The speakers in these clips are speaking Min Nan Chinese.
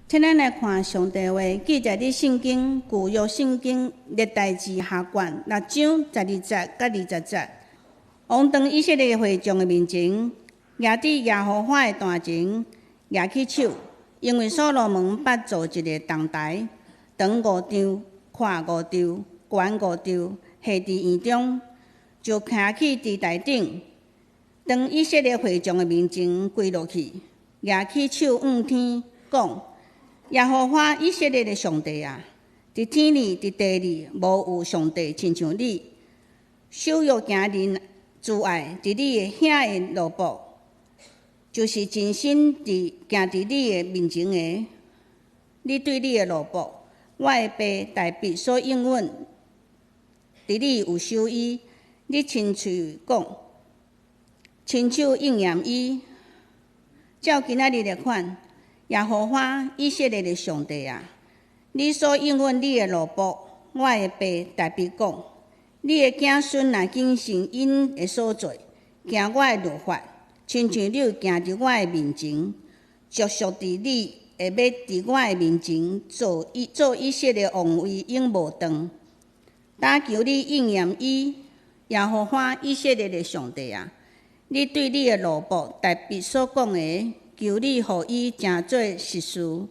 請咱來看上帝話，記載佇聖經舊約聖經歷代志下卷六章十二節佮二十節。王當以色列會眾的面前，徛佇耶和華的壇前，舉起手，因為所羅門捌造一个銅臺，長五丈，寬五丈，懸五丈，下佇院中，就徛起佇臺頂，當以色列會眾的面前跪落去，舉起手向天，講：耶和華以色列的上帝啊，佇天裡、佇地裡，無有上帝親像你，守約行仁慈愛，佇你的兄的奴僕，就是盡心佇行佇你的面前的。你對你的奴僕，我的爸大衛所應允，佇你有守伊，你親喙講，親手應驗伊。照今仔日的款，耶和華以色列的上帝啊，你所應允你的奴僕，我的爸大衛講，你的子孫若謹慎𪜶的所做，行我的律法，親像你有行佇我的面前，著實佇你會欲佇我的面前做以色列王位永無斷。但求你應驗伊，耶和華以色列的上帝啊，你對你的奴僕大衛所講的，求你予伊成做實事。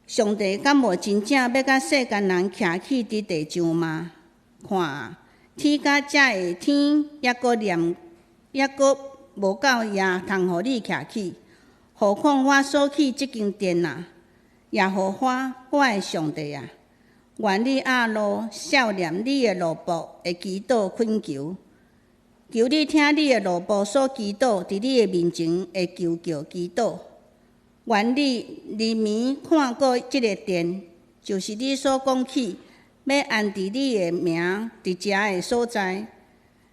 上帝敢無真正欲共世間人徛起佇地上嗎？看啊，天佮遮的天，猶閣連，猶閣無夠野通予你徛起，何況我所起這間殿啊？耶和華我的上帝啊，願你額露赦免你的奴僕的祈禱懇求。求你聽你的奴僕所祈禱，佇你的面前的求叫祈禱。願你憐憫看顧這个殿，就是你所講起欲安置你的名佇遮的所在，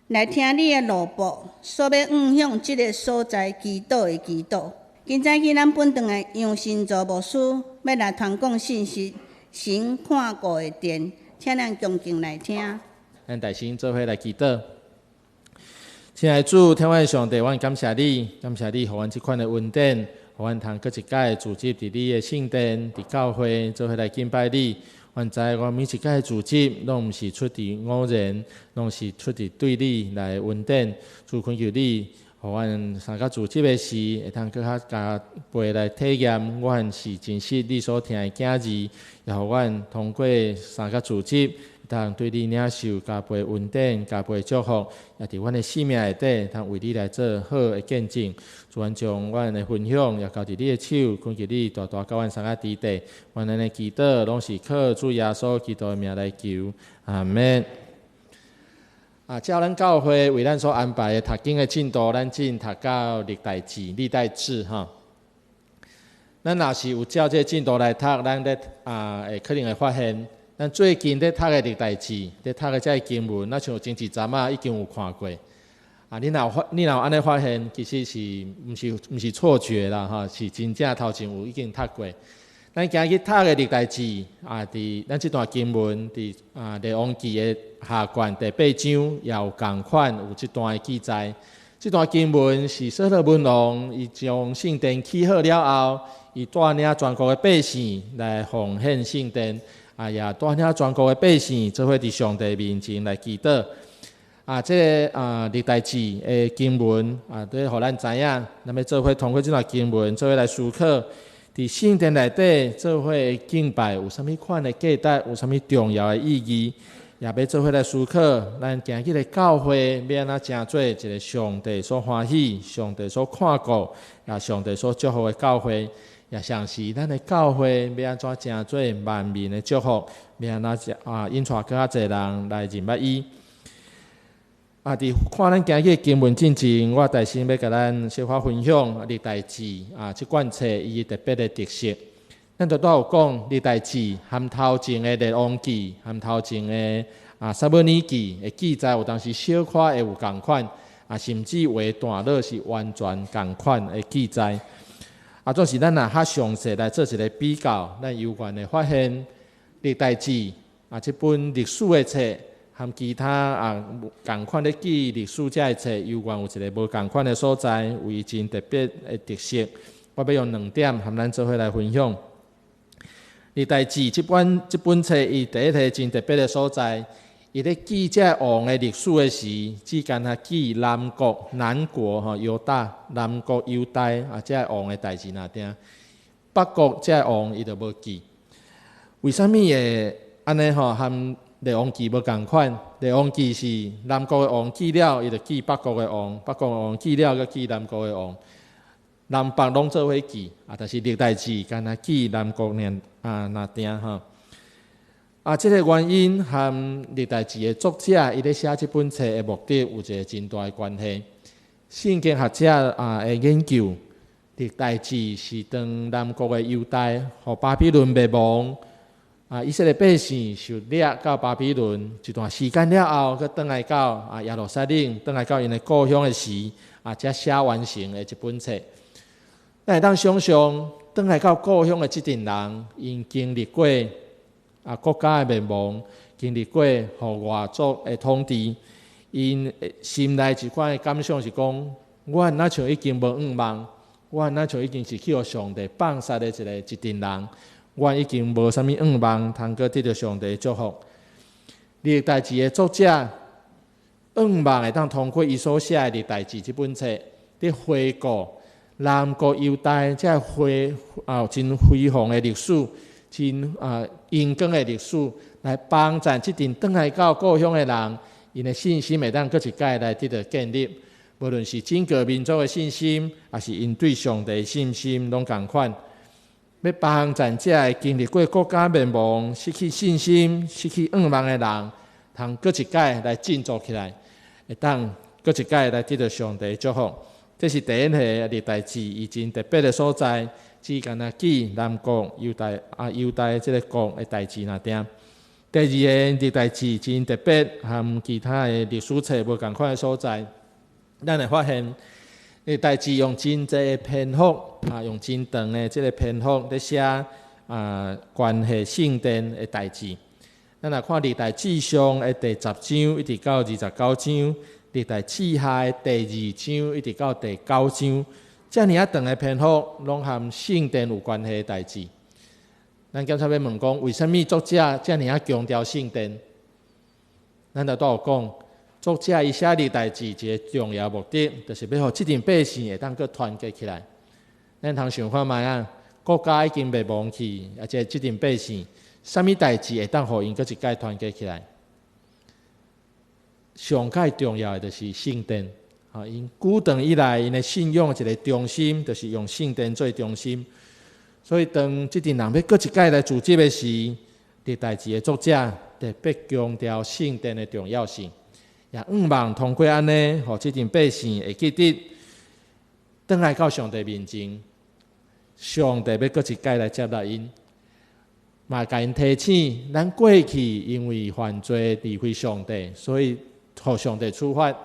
來聽你的奴僕所欲向這个所在祈禱的祈禱。今早起咱本堂的楊新祖牧師欲來傳講信息，神看顧的殿，請咱恭敬來聽。咱大聲做伙來祈禱。親愛的主，天父上帝，阮感謝你，感謝你，予阮這款的恩典，予阮通閣一擺聚集佇你的聖殿，佇教會做伙來敬拜你。阮知阮每一擺聚集，攏毋是出自偶然，攏是出自對你來恩典。主懇求你，予阮三個聚集的時，會通閣較加倍來體驗，阮是真實你所疼的囝兒，也予阮通過三個聚集，通對你領受加倍恩典、加倍祝福，也佇阮的生命內底，通為你來做好的見證。主，阮將阮的分享也交佇你的手，懇求你大大佮阮三個佇底。阮按呢祈禱，攏是靠主耶穌基督的名來求，阿門。啊，照咱教會為咱所安排的讀經的進度，咱進讀到歷代志、歷代志吼。咱若是有照這个進度來讀，咱咧啊會可能會發現，咱最近咧讀的歷代志，咧讀的這个經文，若像前一陣仔已經有看過。啊，你若有按呢發現，其實是毋是毋是錯覺啦吼，是真正頭前有已經讀過。咱今日讀的歷代志啊，佇咱這段經文佇啊列王紀的下卷第八章也有仝款有這段的記載。這段經文是所羅門王伊將聖殿起好了後，伊帶領全國的百姓來奉獻聖殿，啊，也帶領全國的百姓做伙佇上帝面前來祈禱。啊，這个啊歷代志的經文啊，咧予咱知影，咱欲做伙通過這段經文做伙來思考，佇聖殿內底做伙敬拜有啥物款的價值，有啥物重要的意義，也欲做伙來思考，咱今日的教會欲按怎成做一个上帝所歡喜、上帝所看顧、也上帝所祝福的教會，也像是咱的教會欲按怎成做萬民的祝福，欲按怎啊引帶閣較濟人來認捌伊。啊！佇看咱今日經文進前，我代先欲共咱小可分享歷代志啊，這卷冊伊特別的特色。咱拄仔有講歷代志含頭前的列王紀，含頭前的啊撒母耳記的記載，有當時小可會有仝款，啊，甚至有的段落是完全仝款的記載。啊，總是咱若較詳細來做一个比較，咱猶原會發現歷代志啊，這本歷史的冊，含其他啊仝款咧記歷史這个冊，猶原有一个無仝款的所在，有伊真特別的特色。我欲用兩點含咱做伙來分享。歷代志這本冊，伊第一个真特別的所在，伊咧記這王的歷史的時，只干焦記南國南國吼猶大南國猶大啊，這王的代誌爾定，北國這王伊就無記。為啥物會按呢吼？和列王紀無仝款，列王紀是南國的王記了，伊就記北國的王；北國的王記了，閣記南國的王。南北攏做伙記，啊，但是歷代志干焦記南國爾啊爾定吼。啊，這个原因和歷代志的作者伊咧寫這本冊的目的有一个真大的關係。聖經學者啊的研究，歷代志是當南國的猶大予巴比倫滅亡。啊！以色列百姓受掠到巴比倫一段時間了後，閣轉來到啊耶路撒冷，轉來到𪜶的故鄉的時，啊，才寫完成的一本冊。咱會當想像，轉來到故鄉的這陣人，𪜶經歷過啊國家的滅亡，經歷過予外族的統治，𪜶心內一款的感想是講：阮若像已經無向望，阮若像已經是去予上帝放殺的一个一陣人。阮已經無啥物向望，通閣得著上帝祝福。歷代志的作者，向望會當通過伊所寫的歷代志這本冊，佇回顧南國猶大這輝啊真輝煌的歷史，真啊榮光的歷史，來幫助這陣轉來到故鄉的人，𪜶的信心會當閣一擺來得著建立。無論是整個民族的信心，抑是𪜶對上帝的信心，攏仝款。欲幫助這个經歷過國家滅亡、失去信心、失去向望的人，通閣一擺來振作起來，會當閣一擺來得著上帝祝福。這是第一个歷代志伊真特別的所在，只干焦記南國猶大啊猶大這个國的代誌爾定。第二个歷代志真特別，和其他的歷史冊無仝款的所在，咱會發現歷代志用真濟的篇幅啊，用真長的這个篇幅佇寫啊關係聖殿的代誌。咱若看歷代志上的第十章一直到29章，歷代志下的第二章一直到第九章，遮爾仔長的篇幅，攏和聖殿有關係的代誌。咱檢查欲問講，為啥物作者遮爾仔強調聖殿？咱就拄有講，作者伊寫歷代志一个重要目的，就是欲予這陣百姓會當閣團結起來。咱通想看覓啊？國家已經滅亡去，而且這陣百姓，啥物代誌會當予𪜶閣一擺團結起來？上蓋重要的就是聖殿。啊，𪜶古長以來，𪜶的信仰一个中心，就是用聖殿做中心。所以，當這陣人欲閣一擺來組織的時，歷代志的作者特別強調聖殿的重要性，也向望通過按呢，予這陣百姓會記得，轉來到上帝面前，上帝欲閣一擺來接納𪜶，嘛共𪜶提醒，咱過去因為犯罪離開上帝，所以予上帝處罰，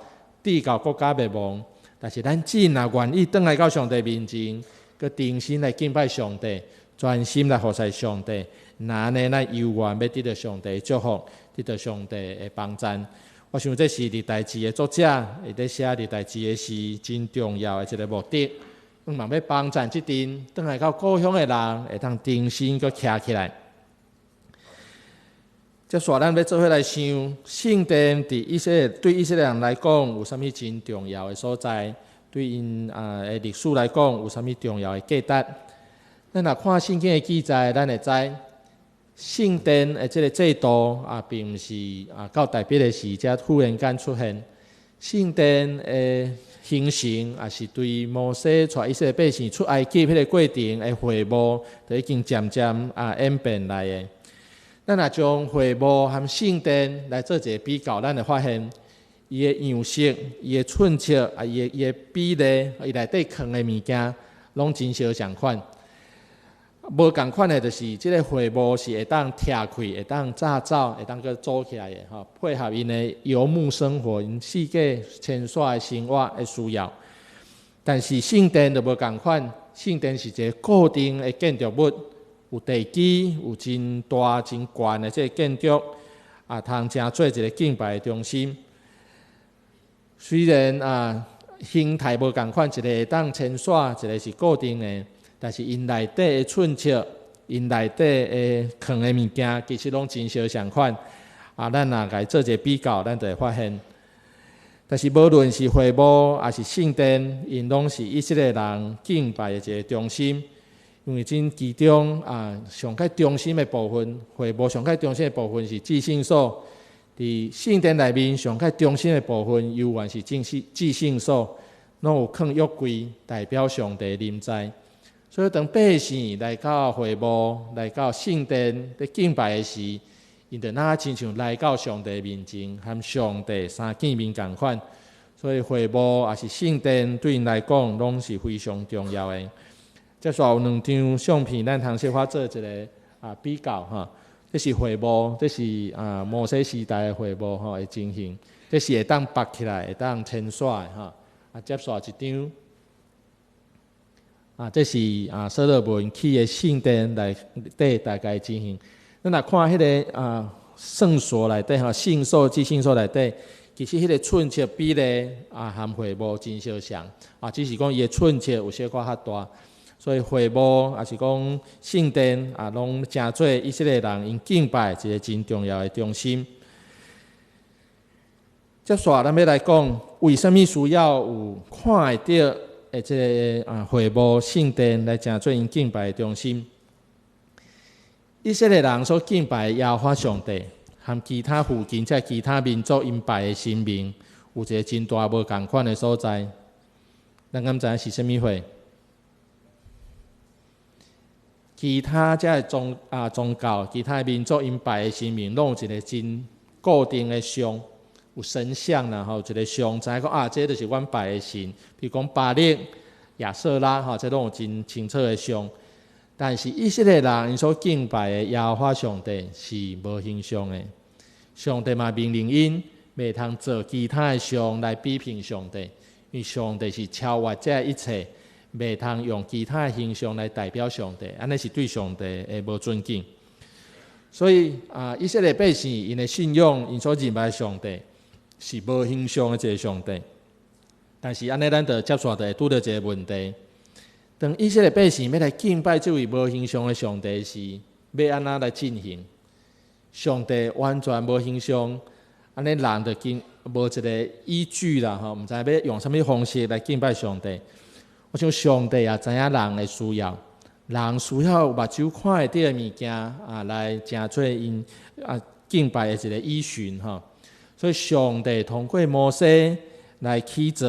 致到國家滅亡。但是咱這若願意轉來到上帝面前，閣重新來敬拜上帝，專心來服侍上帝，若按呢，咱猶原欲得著上帝的祝福，得著上帝的幫贊。我想這是歷代志的作者，伊佇寫歷代志的時真重要的一个目的，向望欲幫贊這陣轉來到故鄉的人，會當重新閣徛起來。接續咱欲做伙來想，聖殿佇以色列對以色列人來講有啥物真重要的所在？對𪜶啊的歷史來講有啥物重要的價值？咱若看聖經的記載，咱會知聖殿的這个制度啊，並毋是啊到大衛的時才忽然間出現。聖殿的形成也是對摩西帶以色列百姓出埃及彼个過程的會幕，就已經漸漸啊演變來的。咱若將會幕和聖殿來做一个比較，咱會發現伊的樣式、伊的寸尺啊、伊的比例、伊內底囥的物件，攏真相仝款。無仝款的，就是這个會幕是會當拆開、會當紮走、會當閣組起來的，吼，配合𪜶的遊牧生活、𪜶四界遷徙的生活的需要。但是聖殿就無仝款，聖殿是一个固定的建築物，有地基，有真大、真懸的這个建築，啊，通成做一个敬拜的中心。雖然啊，形態無仝款，一个會當遷徙，一个是固定的，但是𪜶內底的寸尺、𪜶內底的囥的物件，其實攏真相仝款。啊，咱若共伊做一個比較，咱就會發現。但是無論是會幕抑是聖殿，𪜶攏是以色列人敬拜的一個中心。因為真其中啊，上較中心的部分，會幕上較中心的部分是至聖所。佇聖殿內面上較中心的部分，猶原是至聖所，攏有囥約櫃，代表上帝臨在。所以當百姓來到會幕、來到聖殿咧敬拜的時，𪜶就若親像來到上帝面前，和上帝相見面仝款。所以會幕抑是聖殿對𪜶來講，攏是非常重要的。接續有兩張相片，咱通小可做一個比較吼。這是會幕，這是摩西時代的會幕吼的情形。這是會當拔起來、會當遷徙的吼。啊，接續一張。啊，這是所羅門起的聖殿內底大概情形。咱若看彼個聖所內底吼，聖所至聖所內底，其實彼個寸尺比例啊，和會幕真相像啊，只是講伊的寸尺有小可較大。所以會幕抑是講聖殿啊，攏成做以色列人𪜶敬拜一個真重要的中心。接續咱欲來講，為啥物需要有看會著的這个會幕聖殿來成做𪜶敬拜的中心？以色列人所敬拜的耶和華上帝，和其他附近這其他民族𪜶拜的神明，有一个真大無仝款的所在。咱敢知影是啥物貨？其他這个宗教，其他的民族𪜶拜的神明，攏有一个真固定的像，有神像啦吼，有一个像，知影講啊，這就是阮拜的神。比如講巴力、亞舍拉吼，這攏有真清楚的像。但是以色列人𪜶所敬拜的耶和華上帝是無形象的。上帝嘛命令𪜶袂通做其他的像來比拼上帝，因為上帝是超越這一切，袂通用其他的形象來代表上帝，按呢是對上帝的無尊敬。所以啊，以色列百姓𪜶的信仰，𪜶所認捌的上帝是無形象的一个上帝。但是按呢，咱就接續就會拄著一个問題：當以色列百姓欲來敬拜這位無形象的上帝時，欲按怎來進行？上帝完全無形象，按呢人就經無一个依據啦，吼，毋知欲用啥物方式來敬拜上帝。我想上帝也知影人的需要，人需要有目睭看會著的物件啊，來成做𪜶敬拜的一个依循吼。所以上帝通過摩西來起造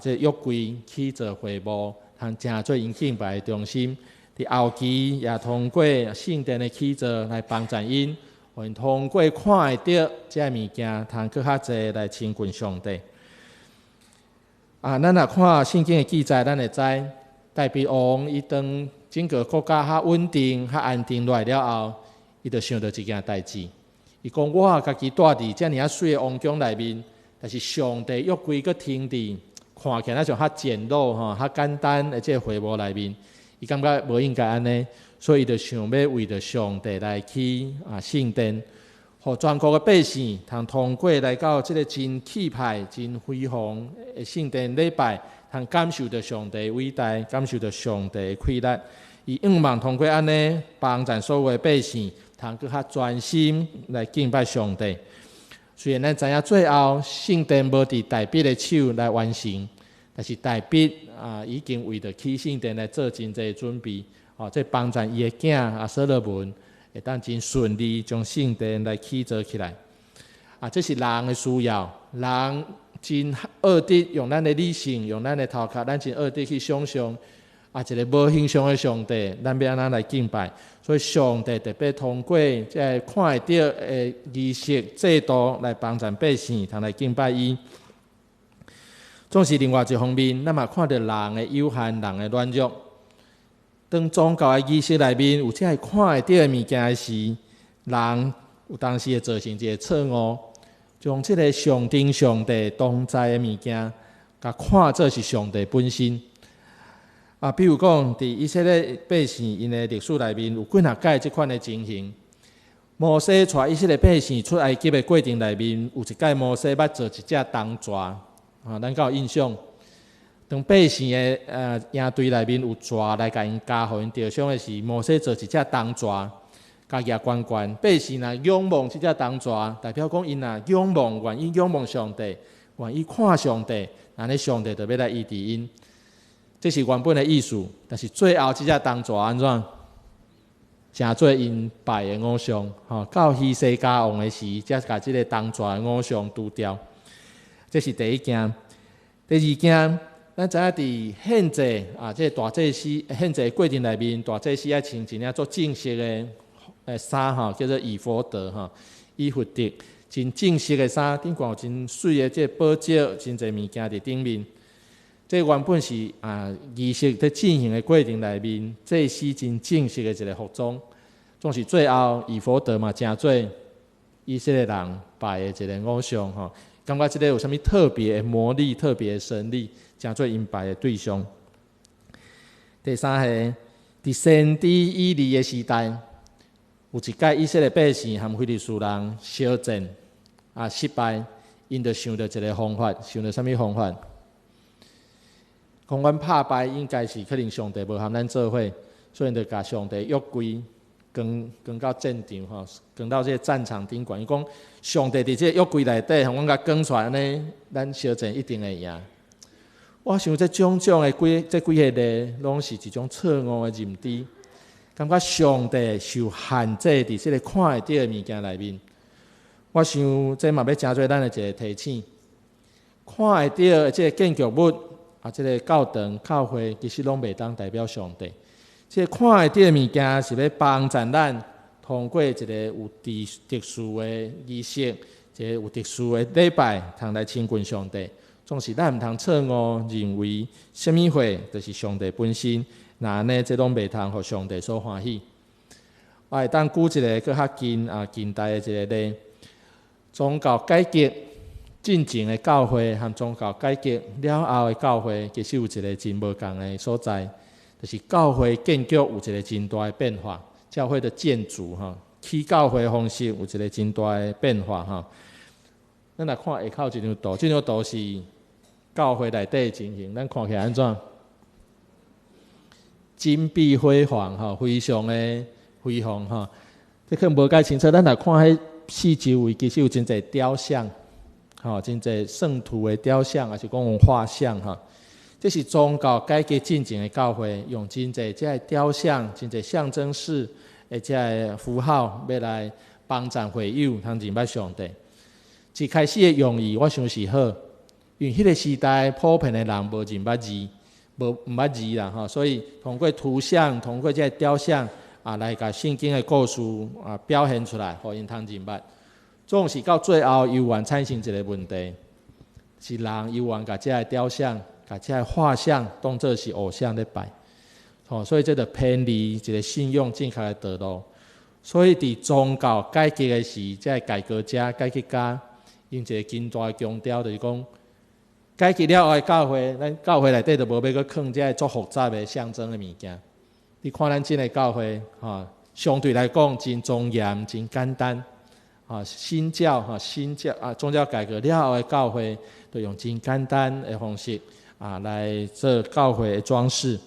這個約櫃，起造會幕，通成做𪜶敬拜的中心。佇後期也通過聖殿的起造來幫助𪜶，予𪜶通過看會著這个物件，通閣較濟來親近上帝。啊，咱若看聖經的記載，咱會知大衛王伊當整个國家較穩定、較安定落來了後，伊就想著一件代誌。伊講：我家己住佇遮爾仔媠的王宮內面，但是上帝約櫃閣停佇看起來像較簡陋吼、較簡單的這个會幕內面，伊感覺無應該按呢，所以伊就想欲為著上帝來起聖殿，予全國的百姓通通過來到這个真氣派、真輝煌的聖殿禮拜，通感受著上帝偉大，感受著上帝的氣力。伊向望通過按呢，幫助所有的百姓，通閣較專心來敬拜上帝。雖然咱知影最後聖殿無佇大衛的手來完成，但是大衛已經為著起聖殿來做真濟準備，哦，這幫助伊的囝所羅門會當真順利將聖殿來起造起來。啊，這是人的需要，人真僫得用咱的理性，用咱的頭殼，咱真僫得去想象一个無形象的上帝，咱欲按怎來敬拜？所以上帝特別通過這个看會著的儀式制度來幫助百姓，通來敬拜伊。總是另外一方面，咱嘛看著人的有限，人的軟弱。當宗教的儀式內面有這个看會著的物件的時，人有當時會造成一个錯誤，將這个象徵上帝同在的物件，共看做是上帝本身。啊，比如講，佇以色列百姓𪜶的歷史內面，有幾若擺這款的情形。摩西帶以色列百姓出埃及的過程內面，有一擺摩西欲做一隻銅蛇，啊，咱敢有印象？當百姓的營隊內面有蛇來共𪜶咬，予𪜶著傷的時，摩西做一隻銅蛇，共舉懸懸。百姓若仰望這隻銅蛇，代表講𪜶若仰望，願意仰望上帝，願意看上帝，按呢上帝就欲來醫治𪜶。這是原本的意思，但是最後這隻銅蛇按怎？成做𪜶拜的偶像，吼，到希西家王的時，才共這个銅蛇的偶像除掉。這是第一件。第二件，咱知影佇獻祭啊，這个大祭司獻祭過程內面，大祭司愛穿一領足正式的衫吼，叫做以弗得吼，以弗得，真正式的衫，頂懸有真媠的這个寶石，真濟物件佇頂面。這原本是儀式佇進行的過程內面，祭司真正式的一个服裝，總是最後以弗得嘛，成做以色列人拜的一个偶像吼。感覺這个有啥物特別的魔力、特別的神力，成做𪜶拜的對象。第三個，佇先知以利的時代，有一擺以色列百姓和非利士人相戰失敗，𪜶就想著一个方法，想著啥物方法？講阮拍敗應該是可能上帝無和咱做伙，所以就共上帝約櫃扛扛到戰場吼，扛到這个戰場頂懸。伊講上帝佇這個約櫃內底，予阮共扛出來按呢，咱相戰一定會贏。我想這種種的幾這幾个例，攏是一種錯誤的認知，感覺上帝受限制佇這个看會著的物件內面。我想這嘛欲成做咱的一个提醒，看會著的這个建築物啊，這个教堂、教會，其實攏袂當代表上帝。這个看會著的物件是欲幫助咱通過一个有特殊的儀式，一个有特殊的禮拜，通來親近上帝。總是咱毋通錯誤認為啥物貨就是上帝本身，若按呢，這攏袂通予上帝所歡喜。我會當舉一个閣較近近代的一个例，宗教改革進前的教會和宗教改革了後的教會，其實有一个真無仝的所在，就是教會建築有一个真大的變化。教會的建築吼，起教會方式有一个真大的變化吼。咱來看下口這張圖，這張圖是教會內底的情形，咱看起來按怎？金碧輝煌吼，非常的輝煌吼。這可能無介清楚，咱來看彼四周圍，其實有真濟雕像，吼，真濟聖徒的雕像，抑是講用畫像吼。這是宗教改革進前的教會，用真濟這个雕像、真濟象徵式的這个符號，欲來幫助會友通認捌上帝。一開始的用意，我想是好，因為彼个時代普遍的人無認捌字，無毋捌字啦吼，所以通過圖像、通過這个雕像來共聖經的故事表現出來，予𪜶通認捌。總是到最後，猶原產生一个問題，是人猶原共這个雕像、共這个畫像當做是偶像咧拜，吼，所以這就偏離一个信仰正確的道路。所以佇宗教改革的時，這个改革家、改革家用一个真大的強調，就是講改革了後的教會，咱教會內底就無欲閣囥這个足複雜的象徵的物件。你看咱這个教會，吼，相對來講真莊嚴、真簡單。新教吼，新教宗教改革了後的教會，就用真簡單的方式來做教會的裝飾。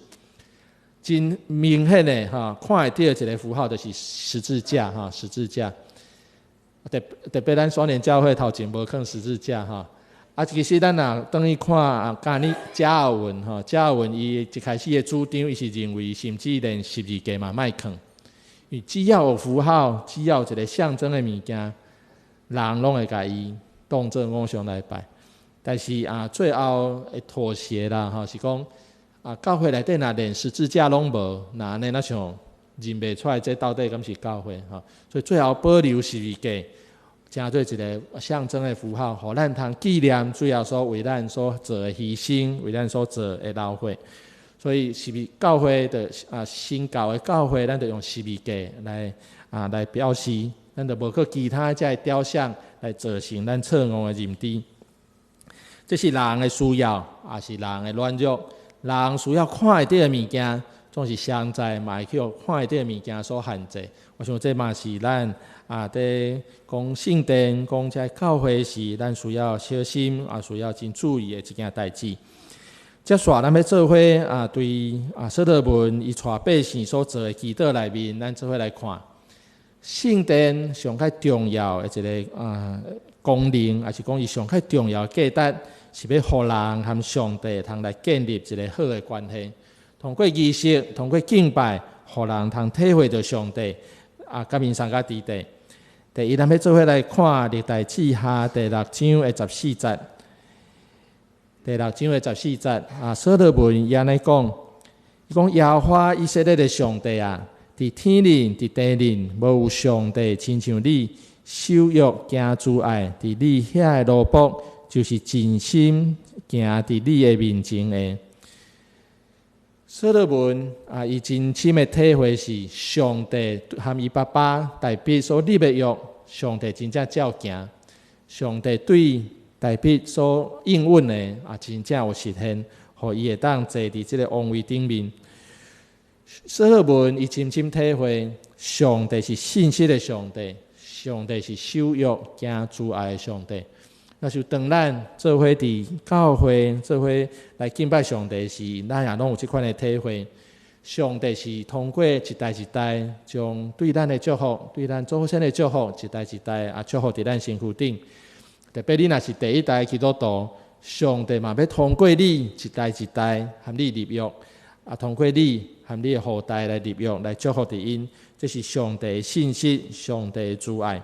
真明顯的吼，看會著一个符號，就是十字架吼，十字架。特特別咱雙連教會頭前無囥十字架吼，其實咱若轉去看加爾加爾文吼，加爾文伊一開始的主張，伊是認為甚至連十字架嘛莫囥，因為只要有符號，只要有一个象徵的物件，人攏會共伊當做偶像來拜。但是最後會妥協啦吼，是講教會內底若連十字架攏無，那按呢若像認袂出來，這到底敢是教會吼？所以最後保留十字架，成做一个象徵的符號，予咱通紀念主耶穌為咱所做的犧牲，為咱所做的流血。所以十字教會的新教的教會，咱就用十字架來表示，咱就無閣其他這个雕像來造成咱錯誤的認知。這是人的需要，也是人的軟弱。人需要看會著的物件，總是常在嘛會去予看會著的物件所限制。我想這嘛是咱佇講聖殿、講這教會時，咱需要小心，也需要真注意的一件代誌。接紲咱欲做伙啊，對啊，所羅門伊帶百姓所做的祈禱內面，咱做伙來看聖殿上較重要的一个啊功能，抑是講伊上較重要的價值，是欲予人和上帝會通來建立一个好的關係。通過儀式，通過敬拜，予人通體會著上帝啊，佮𪜶相佮佇底。第一，咱欲做伙來看歷代志下第六章的十四節。第六章的十四節啊，所羅門伊按呢講，伊講耶和華以色列的上帝啊，佇天頂、佇地頂，無有上帝親像你守約行慈愛，佇你遐的奴僕，就是盡心行佇你的面前的。所羅門啊，伊真深的體會是上帝和伊爸爸大衛所立的約，上帝真正照行，上帝對大衛所應允的啊，真正有實現，予伊會當坐佇這个王位頂面。所羅門伊深深體會，上帝是信實的上帝，上帝是守約行慈愛的上帝。若是當咱做伙佇教會做伙來敬拜上帝時，咱也攏有這款的體會。上帝是通過一代一代，將對咱的祝福、對咱祖先的祝福，一代一代啊祝福佇咱身軀頂。特別你若是第一代基督徒，上帝嘛欲通過你一代一代和你立約，啊，通過你和你的後代來立約，來祝福佇𪜶。這是上帝的信實，上帝的慈愛。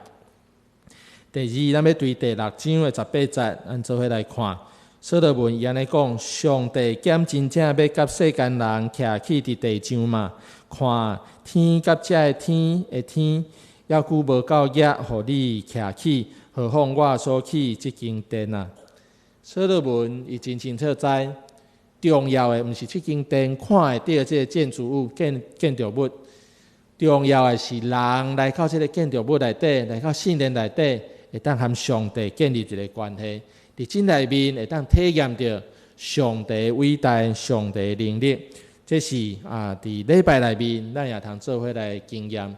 第二，咱欲對第六章的十八節，咱做伙來看。所羅門伊按呢講：上帝敢真正欲佮世間人徛起佇地上嗎？看天佮這个天的天，猶閣無夠額，予你徛起，何況我所起這間殿啊？所羅門伊真清楚知，重要的毋是這間殿看會著這个建築物、建築物，重要的是人來到這个建築物內底，來到聖殿內底，會當和上帝建立一个關係，佇這內面會當體驗著上帝偉大、上帝能力。這是啊，佇禮拜內面，咱也通做伙來經驗。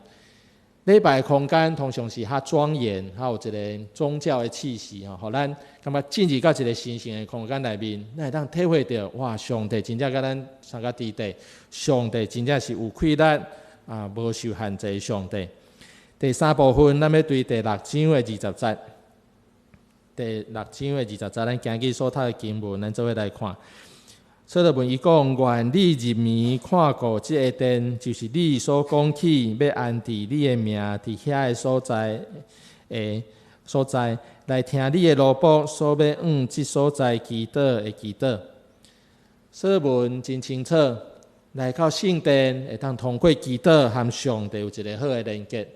禮拜空間通常是較莊嚴，較有一个宗教的氣息吼，予咱感覺進入到一个神聖的空間內面，咱會當體會著哇，上帝真正佮咱相佮佇底，上帝真正是有氣力啊，無受限制的上帝。第三部分，咱欲對第六章的二十節，第六章的二十節，咱今日所讀的經文，咱做伙來看。所羅門伊講：願你入暝看顧這个殿，就是你所講起欲安置你的名佇遐的所在的所在，來聽你的奴僕所欲向這所在祈禱的祈禱。所羅門真清楚，來到聖殿會當通過祈禱和上帝有一个好的連結，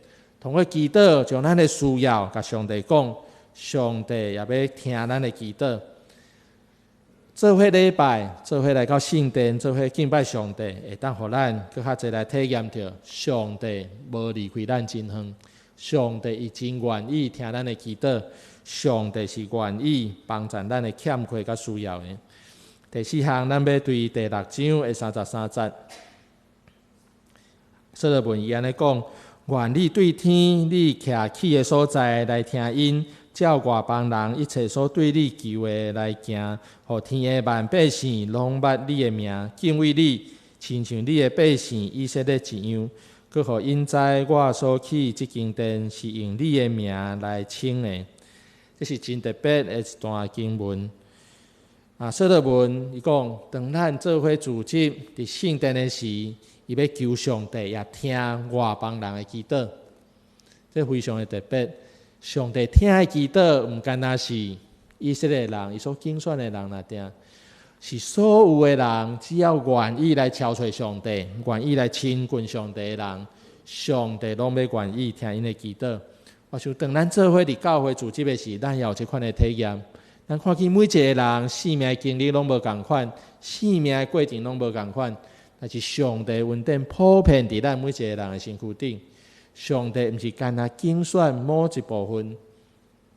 通過祈禱將咱的需要共上帝講，上帝也欲聽咱的祈禱。做伙禮拜，做伙來到聖殿，做伙敬拜上帝，會當予咱閣較濟來體驗著上帝無離開咱真遠，上帝伊真願意聽咱的祈禱，上帝是願意幫助咱的欠缺佮需要的。第四項，咱欲對第六章的33節，所羅門伊按呢講：願你對天你徛起的所在來聽𪜶，照外邦人一切所對你求的來行，予天的萬百姓攏捌你的名，敬畏你，親像你的百姓以色列一樣。閣予𪜶知我所起這間殿是用你的名來稱的。這是真特別的一段經文。啊，所羅門伊講，當咱做伙聚集佇聖殿的時，伊欲求上帝也聽外邦人的祈禱，這非常的特別。上帝聽的祈禱，毋干焦是以色列人，伊所揀選的人爾定，是所有的人，只要願意來朝揣上帝，願意來親近上帝的人，上帝攏欲願意聽𪜶的祈禱。我想，當咱做伙佇教會聚集的時，咱也有這款的體驗。咱看見每一個人生命的經歷攏無仝款，生命的過程攏無仝款，但是上帝恩典普遍佇咱每一個人的身軀頂。上帝毋是干焦揀選某一部分，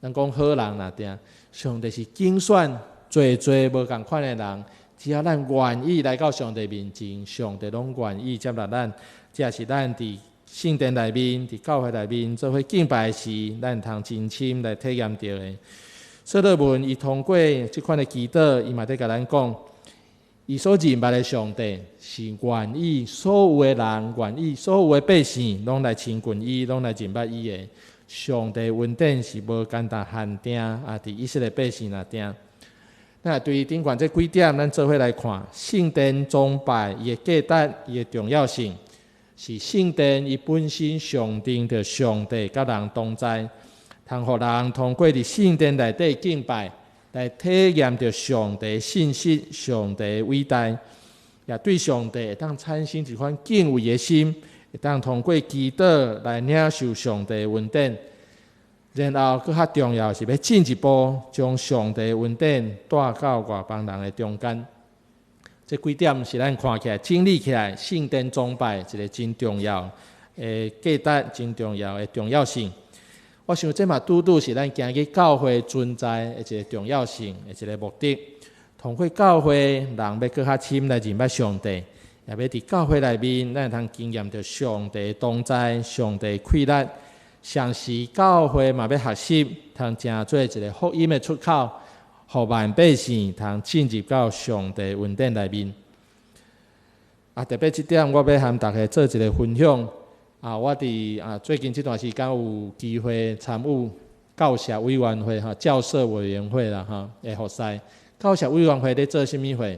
咱講好人爾定，上帝是揀選濟濟無仝款的人，只要咱願意來到上帝面前，上帝攏願意接納咱。這是咱佇聖殿內面、佇教會內面做伙敬拜時，咱通真深來體驗著的。所羅門伊通過這款的祈禱，伊嘛佇共咱講，伊所認捌的上帝是願意所有的人，願意所有的百姓，攏來親近伊，攏來認捌伊的。上帝恩典是無干焦限定啊，佇以色列百姓爾定。那對頂懸這幾點，咱做伙來看聖殿崇拜伊的價值、伊的重要性，是聖殿伊本身象徵著上帝佮人同在，通予人通過佇聖殿內底敬拜，來體驗著上帝信實、上帝偉大，也對上帝會當產生一款敬畏的心，會當通過祈禱來領受上帝的恩典。然後，閣較重要是欲進一步將上帝恩典帶到外邦人的中間。這幾點是咱看起來、整理起來，聖殿崇拜一個真重要的價值、真重要的重要性。我想這嘛拄拄是咱今日教會存在的一個重要性的一個目的。通過教會，人欲閣較深來認捌上帝，也欲佇教會內面，咱會通經驗著上帝同在、上帝氣力。同時，教會嘛欲學習，通成做一個福音的出口，予萬百姓通進入到上帝恩典內面。啊，特別這點，我欲和大家做一個分享。啊，我佇最近這段時間有機會參與教社委員會吼，教社委員會啦吼的服侍。教社委員會咧做啥物貨？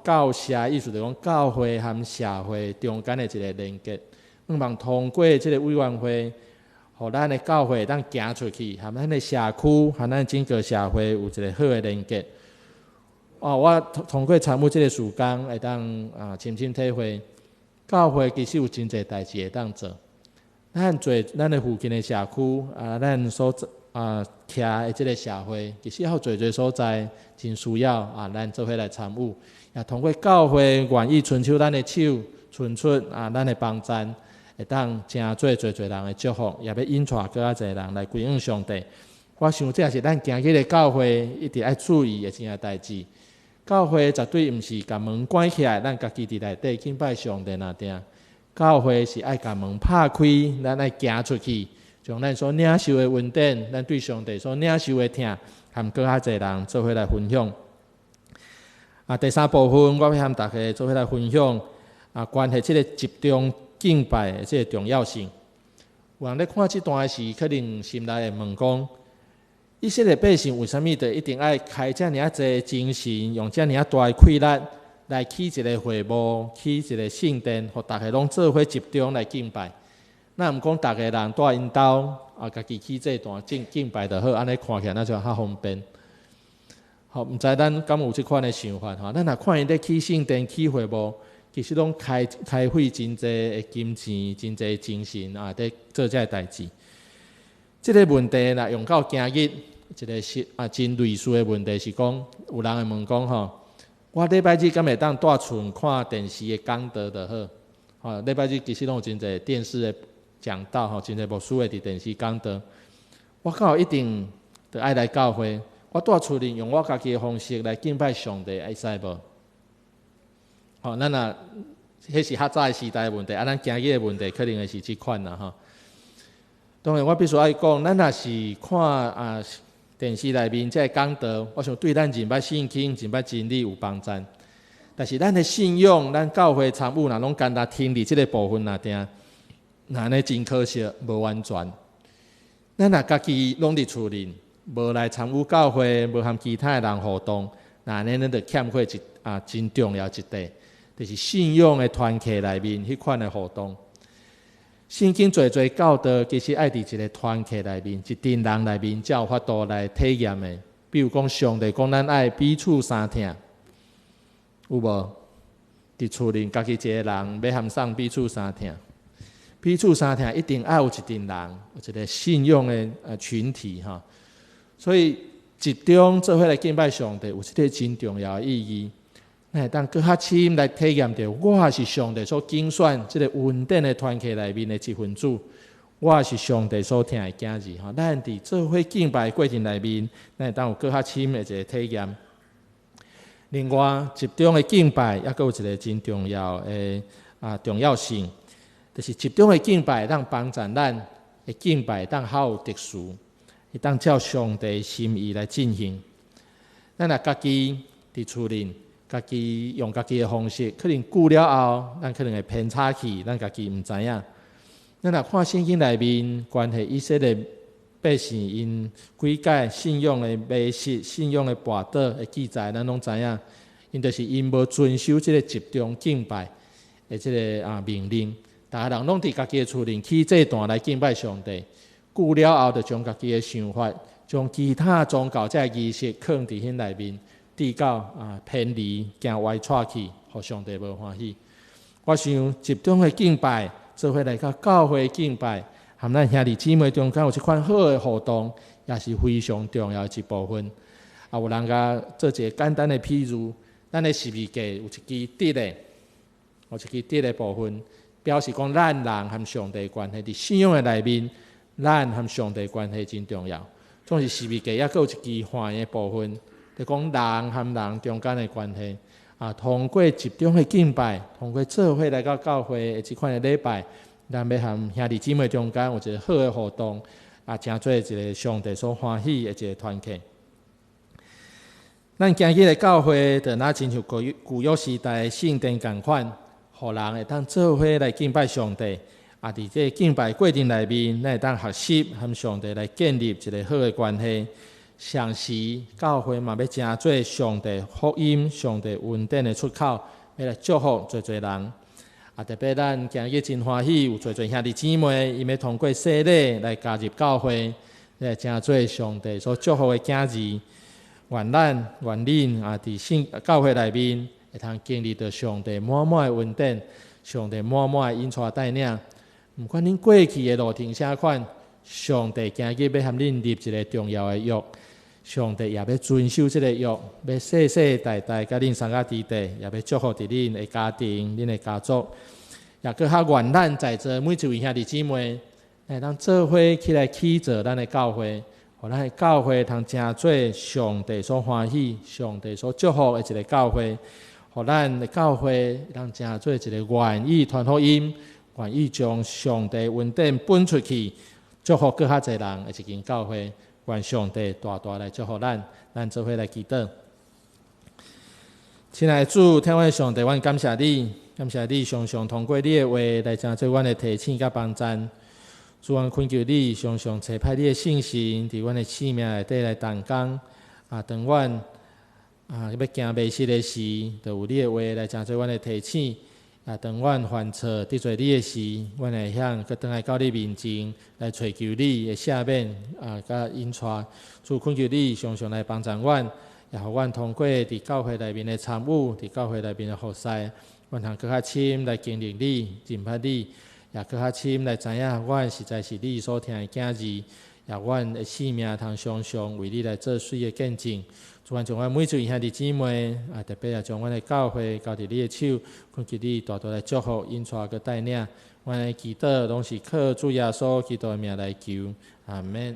教社意思就講教會和社會中間的一個連結。希望通過這個委員會，予咱的教會會當行出去，和咱的社區，和咱整個社會有一個好的連結。哦，我通過參與這個事工，會當深深體會，教會其實有真濟代誌會當做。咱做咱的附近的社區啊，咱所徛的這個社會，其實猶有濟濟所在真需要啊，咱做伙來參與。也通過教會願意伸出咱的手，伸出咱的幫贊。會當成做濟濟人的祝福，也欲引帶閣較濟人來歸向上帝。我想這也是咱今日的教會一直愛注意的一件代誌。教會絕對毋是共門關起來，咱家己佇內底敬拜上帝爾定。教會是愛共門拍開，咱愛行出去，將咱所領受的恩典，咱對上帝所領受的疼，和閣較濟人做伙來分享。啊，第三部分我欲和大家做伙來分享啊，關係這個集中敬拜的這個重要性。有人咧看這段時，可能心內會問講：以色列百姓為啥物就一定愛開遮爾仔濟精神，用遮爾仔大的氣力來起一個會幕，起一個聖殿，予逐家攏做伙集中來敬拜？若毋講逐家人蹛𪜶兜啊，家己起祭壇敬拜就好，按呢看起來若像較方便。吼，毋知咱敢有這款的想法吼？咱若看𪜶咧起聖殿、起會幕，其實攏開費真濟的金錢、真濟精神啊，佇做這个代誌。這個問題若用到今日，一個是啊真類似的問題是講，有人會問講吼，我禮拜日敢會當蹛厝看電視的講道就好？吼，禮拜日其實攏有真濟電視的講道吼，真濟牧師會佇電視講道。我敢有一定著愛來教會？我蹛厝裡用我家己的方式來敬拜上帝，會使無？吼，咱若彼是較早的時代的問題，啊，咱今日的問題可能會是這款啦吼。當然，我必須愛講，咱若是看啊電視內面這个講道，我想對咱認捌聖經、認捌真理有幫助。但是咱的信仰，咱教會參與，若攏干焦停佇這个部分爾定，那按呢真可惜，無完全。咱若家己攏佇厝裡，無來參與教會，無和其他的人互動，那按呢咱就欠缺一真重要一塊，就是信仰的團契內面彼款的互動。聖經濟濟教導，其實愛佇一個團契內面，一陣人內面才有法度來體驗的。比如講，上帝講咱愛彼此相疼，有無？佇厝裡家己一個人欲含創彼此相疼，彼此相疼一定愛有一陣人，有一個信仰的群體吼。所以集中做伙來敬拜上帝，有這個真重要的意義。咱會當閣較深來體驗著，我是上帝所揀選這個恩典的團契內面的一份子，我是上帝所疼的囝兒吼。咱佇做伙敬拜的過程內面，咱會當有閣較深的一個體驗。另外，集中的敬拜猶閣有一個真重要的重要性，就是集中的敬拜會當幫助咱的敬拜會當較有秩序，會當照上帝心意來進行。咱若家己佇厝裡，家己用家己的方式，可能久了後，咱可能會偏差去，咱家己毋知影。咱若看聖經內面關係以色列百姓𪜶幾擺信仰的迷失、信仰的跋倒的記載，咱攏知影，𪜶就是𪜶無遵守這个集中敬拜的這个命令，逐个人攏佇家己的厝裡起祭壇來敬拜上帝。久了後，就將家己的想法，將其他宗教這个儀式囥佇彼內面，直到偏離行歪掣去，予上帝無歡喜。我想集中的敬拜，做伙來到教會敬拜，和咱兄弟姊妹中間有這款好的互動，也是非常重要的一部分。有人共做一个簡單的譬喻，咱的十字架有一支直的，有一支直的部分，表示講咱人和上帝關係佇信仰的內面，咱和上帝關係真重要。總是十字架猶閣有一支橫的部分，就講人和人中間的關係。通過集中的敬拜，通過做伙來到教會的這款的禮拜，咱欲和兄弟姊妹中間有一个好的互動，成做一个上帝所歡喜的一个團體。咱今日的教會，就若親像舊約時代聖殿仝款，予人會當做伙來敬拜上帝。佇這个敬拜過程內面，咱會當學習和上帝來建立一个好的關係。同時，教會嘛欲成做上帝福音、上帝恩典的出口，欲來祝福濟濟人。特別咱今日真歡喜，有濟濟兄弟姊妹，𪜶欲通過洗禮來加入教會，來成做上帝所祝福的囝兒。願咱、願恁佇聖教會內面，會通經歷著上帝滿滿的恩典，上帝滿滿的引帶帶領。毋管恁過去的路程啥款，上帝今日欲和恁立一个重要的約，上帝也欲遵守這个約，欲世世代代佮恁相佮佇地，也欲祝福佇恁的家庭、恁的家族，也閣較願咱在座每一位兄弟姊妹，會當做伙起來起造咱的教會，予咱的教會通成做上帝所歡喜、上帝所祝福的一个教會，予咱的教會通成做一个願意傳福音、願意將上帝恩典分出去，祝福閣較濟人的一間教會。願上帝大大來祝福咱，咱做伙來祈禱。親愛的主，天父上帝，阮感謝你，感謝你常常通過你的話來成做阮的提醒佮幫贊。主，阮懇求你，常常差派你的聖神佇阮的生命內底來動工。當阮欲行迷失的時，就有你的話來成做阮的提醒。當阮犯錯得罪你的時，阮會曉閣轉來到你面前來揣求你的赦免佮引帶。主，懇求你常常來幫助阮，也予阮通過佇教會內面的參與，佇教會內面的服侍，阮通閣較深來經歷你、認捌你，也閣較深來知影，阮實在是你所疼的囝兒，也阮的生命通常常為你來做媠的見證。主，阮將阮每一位兄弟姊妹，特別也將阮的教會交佇你的手，懇求你大大來祝福、引帶佮帶領。阮的祈禱攏是靠主耶穌基督的名來求，阿門。